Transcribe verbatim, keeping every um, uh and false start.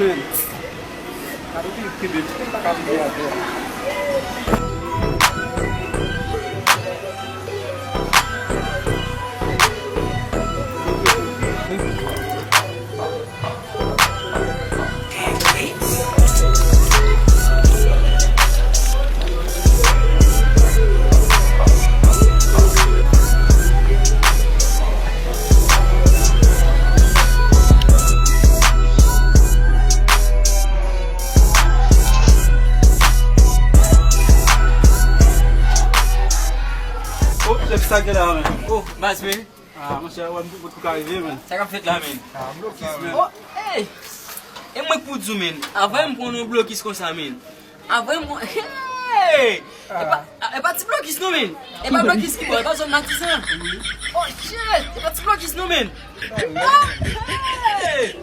Men, gade ki, ki bib, m pa ka vini atè. Oh, lèf sa gen la, men. Oh, baz, men. Ah, monchè, wè m tout bout pou ka rive, men. Sa k ap fèt la, men? Ah, blokis, men. Oh, hey! E mwen k pou di w, men. Avè m pran yon blokis konsa, men. Avè m pran, hey! E pa, e pa ti blokis, non, men. E pa blokis ki bò, e pa zòn Matisan. Oh, shit! E pa ti blokis, non, men. Ah, hey!